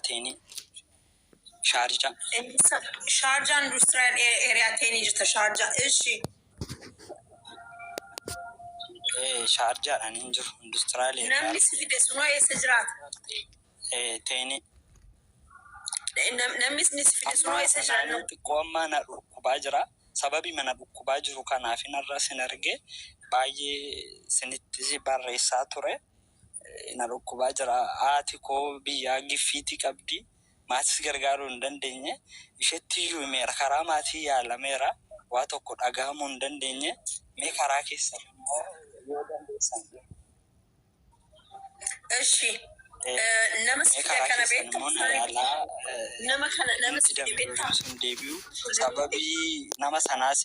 Teenii. Shaarjaa. Shaarjaa Industrial Area Teenii jirta Shaarjaa. Ishi. Shaarjaadhaan hin jiru. Industrial Area. Namni si fide sunoo eessa jiraata? Teenii. Namni si fide sunoo Amma eessa jira? naannoo xiqqoo amma na dhukkubaa jira. Sababii mana dhukkubaa jiru kanaaf narra sin arge baay'ee sinittis barreessaa ture. Na dhukkubaa jira. Haati koo biyyaa giffiitii qabdi. Maatis gargaaruu hin dandeenye. Isheetti iyyuu himeera. Karaa maatii yaalameera. Waa tokko dhagahamuu hin dandeenye. Mee karaa keessan immoo yoo dandeessan. Ishi. Nama si Mee fide karaa kana keessan beektaa? immoo na yaalaa. Nama kana nama Nuti si fide beektaa? damee sun deebi'u. Sababii nama sanaas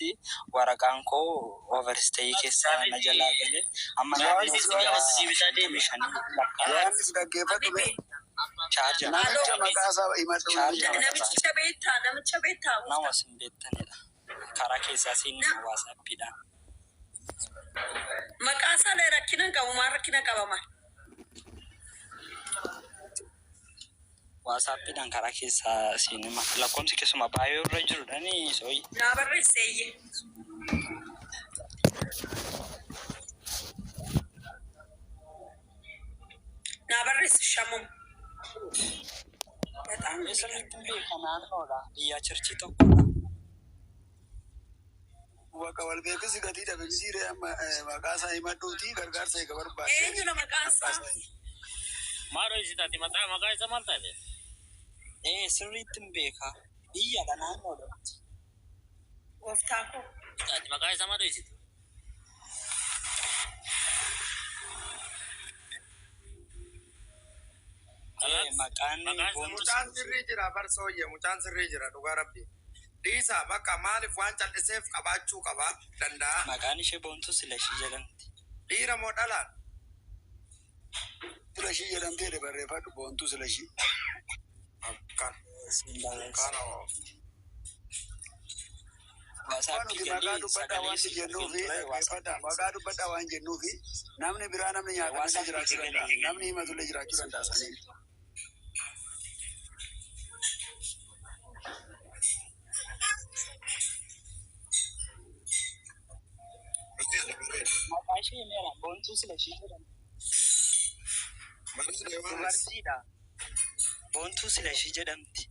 waraqaan koo overstay keessaa na jalaa galee amma naannoo Yohaannis guyyaa Yohaannis 55 lakkaa'aa. Yohaannis dhaggeeffadhu Habibi. mee Chaarjaa. namicha Aloo. maqaa isaa himadhu Chaarjaa namicha maqaa isaa. Namicha beektaa? Namicha beektaa? Nama sin beektanidha. Karaa keessaa siin WhatsAppiidhaan. Maqaa isaa rakkina hin qabu. Maal rakkina qaba maal? WhatsAppiidhaan karaa keessaa siin hima. Lakkoomsi keessumaa baay'ee irra jirudhani sooyi. Naa barreesseeyye. Naa barreessi shamum. Bexaam Mee sirriitti beeka naannoodha. Biyyaa churchii tokkodha. Bakka wal beekusi gatii dhabe mitiiree amma maqaa isaa himadhuuti gargaarsa eega barbaadde Eenyudha maqaan maqaa isaa? isaa himi. Maal hojjetaati maqaa maqaa isa maal taate? Ee sirriitti beeka. Biyyadha naannoodha. Gooftaa koo. Taate maqaa isa maal hojjete? Ee maqaan Boontuu Mucaan sirrii jira bar sooyye mucaan sirrii jira dhugaa rabbi. Dhiisa bakka maaliif waan calliseef qabaachuu qaba danda'a. Maqaan ishee Boontuu Silashii jedhamti. Dhiira moo dhalaan? Silashii jedhamti jedhe barreeffadhu Boontuu Silashii. Akkan. Siin barreessa. Kana oo. Waan WhatsAppii nuti maqaa galii dubbadhaa sagalee wanti siin jennuufi argin ture dhaggeeffadhaa WhatsAppii maqaa dubbadhaa waan jennuufi namni biraa namni nyaatamillee WhatsAppii jiraachuu danda'a. galii Namni himatullee jiraachuu danda'a saniin. Maqaa ishee himeera. Boontuu Silashii jedhamti. Bareeda Yohaannis. Dubartiidha. Boontuu Silashii jedhamti.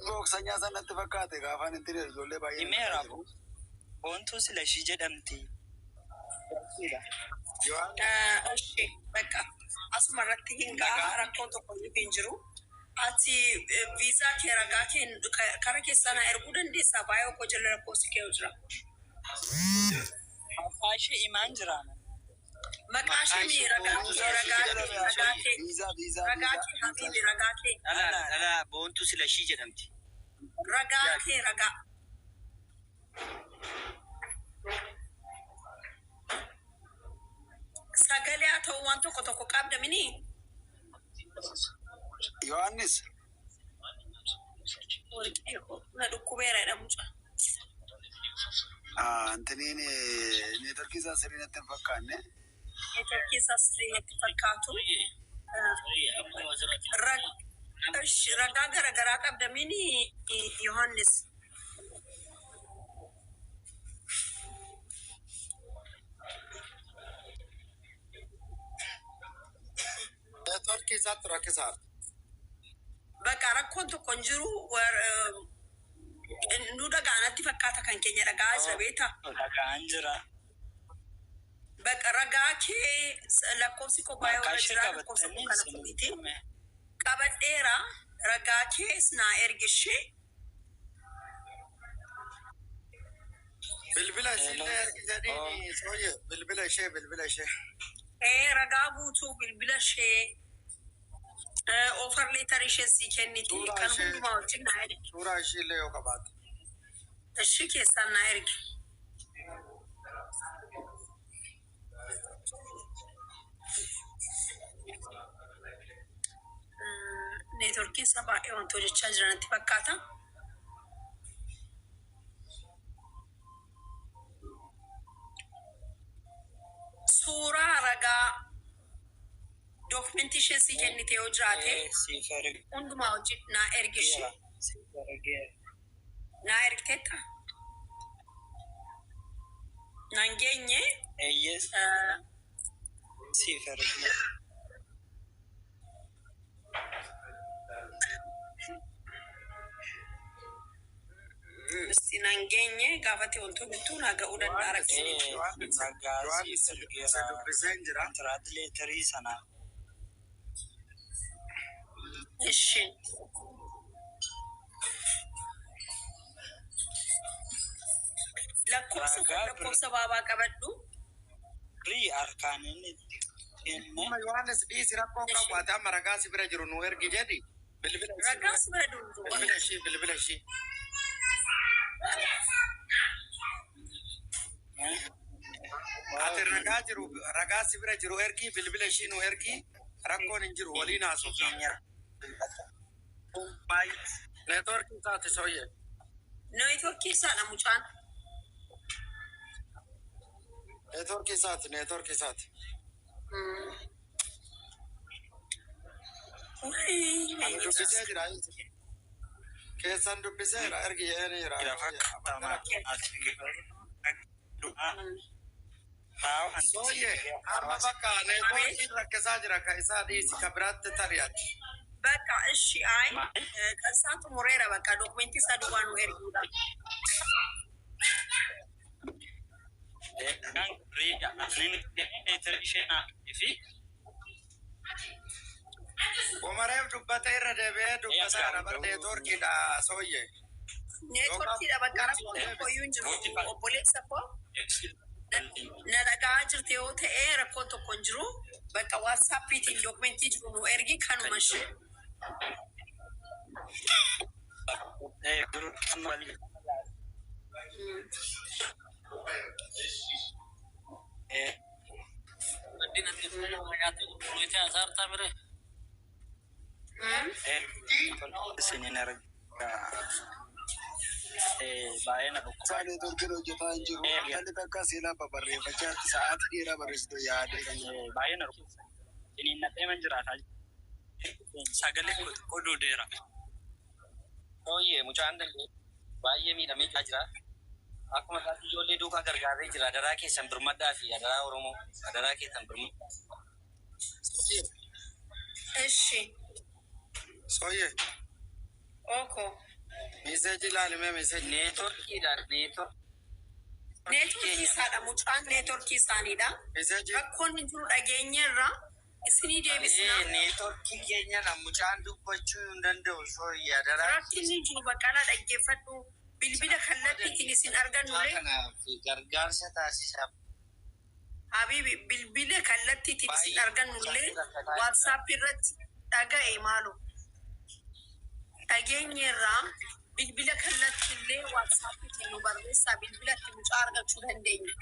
Booksanyaa sanatti fakkaate gaafaan itti ijoollee baay'ee Himeera. himataa jiru. Boontuu Silashii jedhamti. Dubartiidha. Yohaannis. Ishi bakka asuma irratti hin ga'a Maqaan rakkoon tokko iyyuu hin jiru. Ati viizaa kee ragaa kee kara keessaa naa erguu dandeessaa baay'ee koo jala lakkoofsi kee jira. Maqaa ishee himaan jira. Maqaa Maqaa ishee ishee ragaa Boontuu kee Boontuu ragaa Silashii kee jedhame ragaa haasa'e. kee Viizaa viizaa ragaa viizaa kee viizaa. habiibi ragaa kee Dhalaa dhalaa Boontuu Silashii jedhamti. Ragaa kee ragaa. Sagalee haa ta'u waan tokko tokko qabda minii. Yohaannis Warqee koo na dhukkubeera jedha mucaan. Antiniin networkii isaa sirrii natti hin fakkaanne. Networkii isaa sirrii natti fakkaatu. Ragaa garaagaraa qabda minii Yohaannis. Networkii isaatti rakkisaadha. Bakka rakkoon tokko hin jiru nu dhagaa natti fakkaata kan keenya dhagaa jira beektaa. Dhagaan jira. Bakka ragaa kee lakkoofsi koo baay'ee Maqaa irra ishee jira lakkoofsa koo qabattanii kana isinitti fuudhite. hime. Qabadheera ragaa kees naa ergishee. Bilbila Hello. isiillee ergi jedhiini sooyye bilbila ishee bilbila ishee. Ee ragaa guutuu bilbila ishee offer letter ishee sii kenniti Suuraa kan ishee hundumaa wajjin naa ergi. suuraa ishiillee yoo qabaatte. Ishii keessaan naa ergi. Networkiin isaa baay'ee wanti hojjechaa jiran natti fakkaata. Suuraa ragaa documentii Dookumentii isheen sii kennite yoo jiraate Siif hundumaa hojii naa ergi ishee. ergeera. Siif ergeera. Naa ergiteetta? Naan geenye Eeyyee siif ergeera. Isti naan geenye gaafate wantoonni bittuu naa ga'uu danda'a rakkisanii. Ragaa Yohaannis siif si ergeera. dubbiseen jira. Kontiraat leetarii sana. Ishi. Lakkoofsa kun Ragaa lakkoofsa baabaa qabadhu. birrii harkaan inni itti kenne. Amma Yohaannis dhiisi rakkoon qabu ati amma ragaa si bira jiru nu ergi jedhi. Bilbila ishii Ragaan si bira durdu. bilbila ishii bilbila ishii. Ati ragaa jiru ragaa si bira jiru ergi bilbila ishii nu ergi rakkoon hin jiru waliin haasofna. Neetwoorkii isaati sooyye. Neetwoorkii isaadha mucaan. Neetwoorkii isaati neetwoorkii isaati. Ani dubbisee jira. Keessan dubbiseera ergi jedhanii jira. Sooyye amma bakka neetwoorkiin rakkisaa jira ka isaa dhiisi ka biraatti tari'ati. Bakka ishi ayi kan isaan xumureera bakka dookumentii isaa duwwaa nu erguudha. Umareef dubbata irra deebi'ee dubbataadha bar neetwoorkiidha sooyye. Neetwoorkiidha bakka rakkoon tokko iyyuu hin jiru. Obboleessa koo na dhagaa jirte yoo ta'e rakkoon tokko hin jiru. Bakka waatsaappiitiin dookumentii jiru nu ergi kanuma ishee. Isinin ergaa baay'ee na dhukkuba. Isaa neetwoorkiin hojjetaa hin jiru. Intalli takka seenaa babarreeffachaa jirti. Sa'aatii dheeraa barreessitu yaadee kan jiru. Baay'ee na dhukkuba. Isinin naqee man jiraataa sagalee koo xiqqoo duudeera. Sooyyee mucaan danda'e baay'ee miidhamee jira. Akkuma isaatti ijoollee duukaa gargaaree jira. Adaraa keessan birmadhaa fi adaraa Oromoo adaraa keessan birmadhaa. Ishi. Sooyye Oko. miiseejii ilaalimee miiseejii. Neetwoorkiidhaan neetwoorkii Neetwoorkii keenya. isaadha mucaan neetwoorkii isaaniidha. Miiseejii Rakkoon hin jiru dhageenyerra isinii deebisna. Neetwoorkii keenyadha mucaan dubbachuu hin danda'u sooyyee adaraa Rakkinni hin jiru baqqalaa dhaggeeffadhu. Bilbila kallattiitiin isin argannullee kanaaf gargaarsa taasisaa. Habibi bilbila kallattiitiin isin argannullee waatsaap irratti dhaga'e maalu. Dhageenyerraa bilbila kallattiillee waatsaappiitiin nu barreessaa bilbilatti mucaa argachuu dandeenya.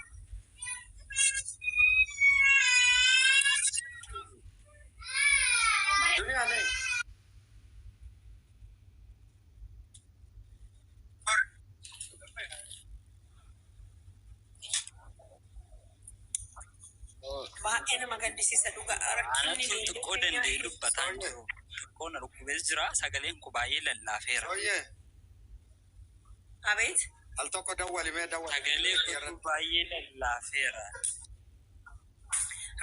Duniyaa lee. Baay'ee nama gaddisiisa dhugaa rakkinni Anatu ijoollee xiqqoo keenyaa danda'ee dubbataa hin jiru. Xiqqoo na dhukkubees jira. Sagaleen koo baay'ee lallaafeera. Sooyyee Abeet. al tokko dawwalimee Sagalee dawwali. koo baay'ee lallaafeera.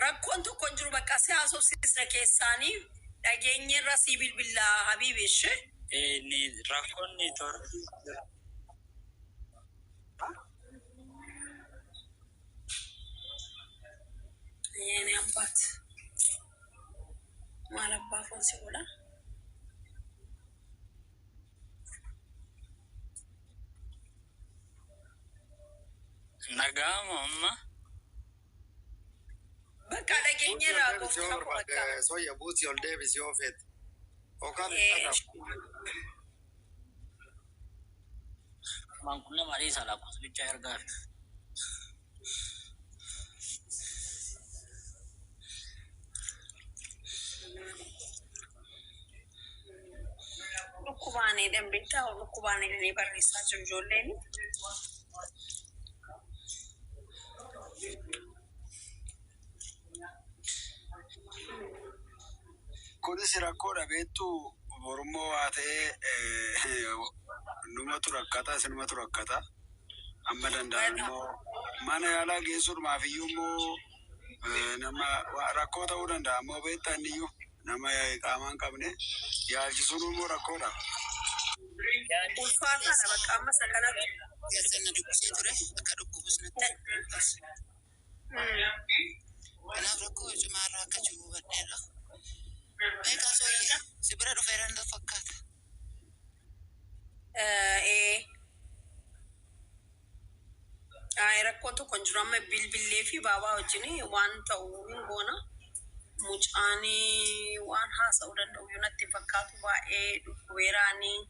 Rakkoon tokko hin jiru bakka si haasofsiisna keessaanii dhageenyerra sii bilbilaa habiibi ishee. Ni rakkoon neetwoorkii jira. የኔ አባት ማለባፎን ሲጎዳ Nagaama amma በቃ dhageenyerra gooftaa koo bakka. Sooyye buusii ol deebisi yoo feete. Yookaan hin dhagahu. Mankunnama dhiisa lakkoofsa bichaa ergaa fi. Dhukkubaanii dambittaa dhukkubaanii jedhanii barreessaa jiru ijoolleen. Kunis rakkoodha beektu Oromoo waa ta'ee numatu rakkata isinumatu rakkata. Amma danda'an immoo mana yaalaa geessuudhumaaf iyyuu immoo nama rakkoo ta'uu danda'a. Ammoo beektaa inni iyyuu nama qaamaa hin qabne yaalchisuun immoo rakkoodha. Ulfaataadha bakka amma isa kanatti. Keessan na dubbisee ture akka dhukkubus natti fakkaata. Kanaaf rakkoo cimaarra akka jiru hubadheera. Meeqaa sooyyee si bira dhufeera na fakkaata. Ee. Ay, rakkoon tokko hin jiru amma bilbillee fi baabaa wajjin waan ta'u hin goona. Mucaan waan haasa'uu danda'u yoo natti fakkaatu baay'ee dhukkubeeraanii.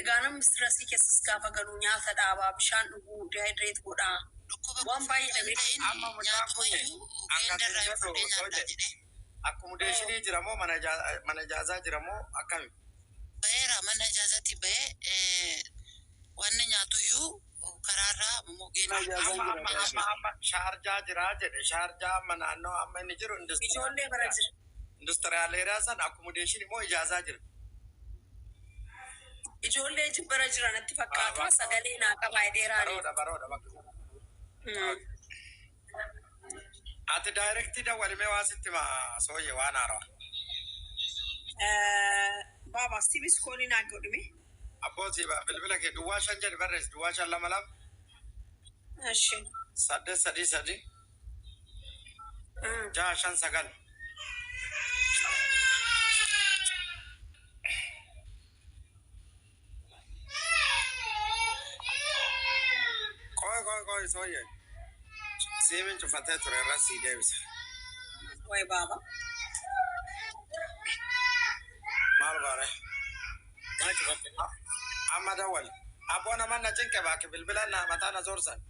Egaa namni stressii keessas gaafa galu nyaata dhaabaa, bishaan dhuguu, dehydrate godhaa. Dhukkuba Waan baay'ee kan dhabee. ta'in Amma mucaan kun nyaatumayyuu akka geendarraa hin jedhu fudhee nyaadhaa sooyye jedhee. akkomodeeshinii jira moo mana ijaazaa jira moo akkami? Baheera mana ijaazatti bahee wanni nyaatuyyuu karaarraa Mana ijaazaa Amma jira amma gaashe. amma amma shaarjaa jira jedhe shaarjaa amma naannoo amma inni jiru Ijoollee bara jira. industrial area san akkomodeeshinii moo ijaazaa jira? Ijoollee bara jira natti fakkaata. Sagalee naa qabaa dheeraanii. Baroodha baroodha bakka. Ati daayirektii dawwalimee waa sitti maa sooyye waan haarawaa. Baaba sibiis koolii naa godhume. Abbootii bilbila kee 05 jedhi barreessi 0522 Eshi. 833 659. Qoy qoy qoy sooyye. Siimiin cufatee ture irra sii deebisa. Way baaba. Maal baare? Maa cufatte? Amma dawwali. Abboo nama na cinqe baake bilbila na mataa na zoorsan.